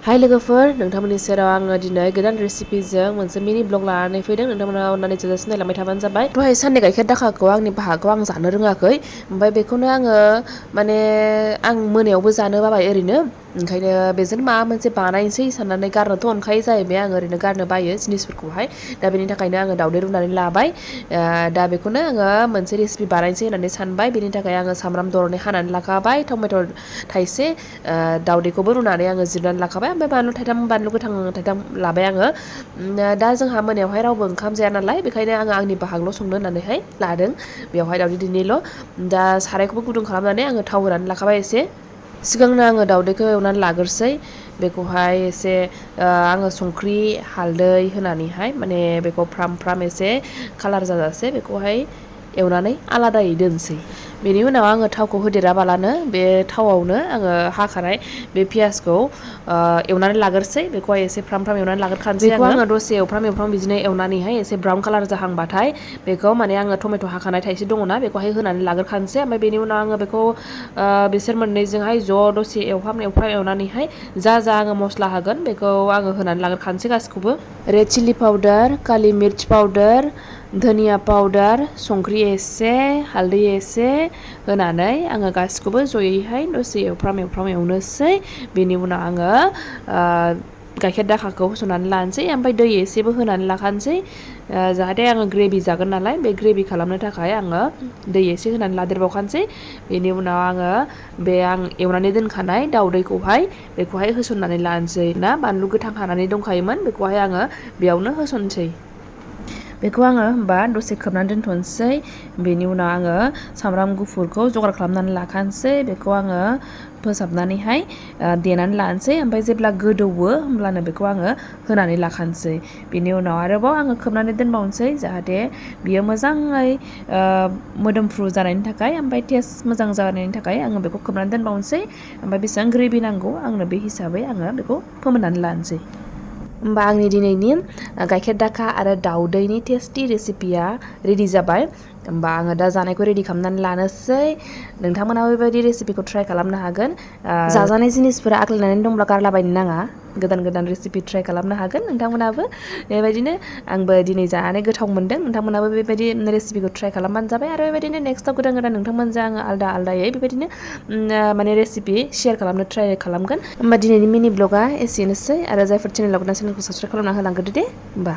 हाय लोगोफोर नोंथांमोननि सेराव आङो दिनै गोदान रेसिपिजों मोनसे मिनि ब्लग लानानै फैदों। नोंथांमोना अननानै जोजासे नायलांबाय थाबानो जाबाय। दहाय साननै गाइखेर दाखाखौ आंनि बाहागखौ आं जानो रोङाखै, ओमफ्राय बेखौनो आङो माने आं मोनायावबो जानो बाबाय ओरैनो, ओंखायनो बेजों माबा मोनसे बानायनोसै साननानै गारनोथ' अनखायो जाहैबाय, आङो ओरैनो गारनो बायो जिनिसफोरखौहाय। दा बेनि थाखायनो आङो दावदै रुनानै लाबाय। दा बेखौनो आङो मोनसे रेसिपि बानायनोसै होननानै सानबाय। बेनि थाखाय आङो सामब्राम दरनै हानानै लाखाबाय, टमेट' थाइसे, दावदैखौबो रुनानै आङो जिरनानै लाखाबाय, ओमफ्राय बानलु थाइथाम, बानलु गोथां थाइथाम लाबाय आङो। दा जोंहा मोनायावहाय रावबो ओंखाम जाया नालाय, बेखायनो आङो आंनि बाहागल' संनो होननानैहाय लादों। बेवहाय दावदै दैनैल'। दा सारायखौबो गुदुं खालामनानै आङो थाव होनानै लाखाबाय एसे। सिगांनो आङो दावदैखौ एवनानै लाग्रोसै, बेखौहाय एसे आङो संख्रि हालदै होनानैहाय माने बेखौ फ्राम फ्राम एसे कालार जाजासे बेखौहाय एवनानै आलादायै दोनसै। बेनि उनाव आङो थावखौ होदेराबालानो बे थावआवनो आङो हाखानाय बे पियासखौ एवनानै लाग्रोसै, बेखौहाय एसे फ्राम फ्राम एवनानै लाग्रोखानोसै आङो। बेखौ आङो दसे एवफ्राम बिदिनो एवनानैहाय एसे ब्राउन कालार जाहांबाथाय बेखौ माने आङो टमेट' हाखानाय थाइसे दङना, बेखौहाय होनानै लाग्रोखानोसै। ओमफ्राय बेनि उनाव आङो बेखौ बिसोर मोननैजोंहाय ज' दसे एवफ्राम एवनानैहाय जा आङो मस्ला होगोन बेखौ आङो होनानै लाग्रोखानोसै गासिखौबो। रेड चिल्ली पाउदार, कालि मिर्च पाउदार, धनिया पाउदार, संख्रि एसे, हालदै एसे होनानै आङो गासिखौबो जयैहाय दसे एवफ्राम एवनोसै। बेनि उनाव आङो गाइखेर दाखाखौ होसननानै लानोसै, ओमफ्राय दै एसेबो होनानै लाखानोसै, जाहाथे आङो ग्रेभि जागोन नालाय, बे ग्रेभि खालामनो थाखाय आङो दै एसे होनानै लादेरबावखानोसै। बेनि उनाव आङो बे आं एवनानै दोनखानाय दाउदैखौहाय बेखौहाय होसननानै लानोसै ना, बानलु गोथां हानानै दंखायोमोन, बेखौहाय आङो बेयावनो होसनसै। बेखौ आङो होमबा दसे खोबनानै दोनथ'नोसै। बेनि उनाव आङो सामब्राम गुफुरखौ जगार खालामनानै लाखानोसै, बेखौ आङो फोसाबनानैहाय देनानै लानोसै, ओमफ्राय जेब्ला गोदौवो होमब्लानो बेखौ आङो होनानै लाखानोसै। बेनि उनाव आरोबाव आङो खोबनानै दोनबावनोसै, जाहाथे बियो मोजाङै मोदोमफ्रु जानायनि थाखाय, ओमफ्राय टेस्ट मोजां जानायनि थाखाय आङो बेखौ खोबनानै दोनबावनोसै। ओमफ्राय बेसेबां ग्रेभि नांगौ आंनो बे हिसाबै आङो बेखौ फोमोननानै लानोसै। होमबा आंनि दिनैनि गाइखेर दाखा आरो दाउदैनि टेस्टि रेसिपिया रेडि जाबाय। होमबा आङो दा जानायखौ रेडि खालामनानै लानोसै। नोंथांमोनाबो बेबायदि रेसिपिखौ ट्राइ खालामनो हागोन। जाजानाय जिनिसफोरा आग्लायनानै दंब्ला गारलाबायनो नाङा, गोदान गोदान रेसिपि ट्राइ खालामनो हागोन नोंथांमोनाबो। बेबायदिनो आंबो दिनै जानानै गोथाव मोनदों, नोंथांमोनाबो बेबायदि रेसिपिखौ ट्राइ खालामबानो जाबाय। आरो बेबायदिनो नेक्स्टआव गोदान गोदान नोंथांमोनजों आङो आलदा आलदायै बेबायदिनो माने रेसिपि शेयार खालामनो ट्राइ खालामगोन। होमबा दिनैनि मिनि ब्लगा एसेनोसै, आरो जायफोर चेनेलाव गोदान चेनेलखौ साबसक्राइब खालामना होलांग्रोदो दे। होमबा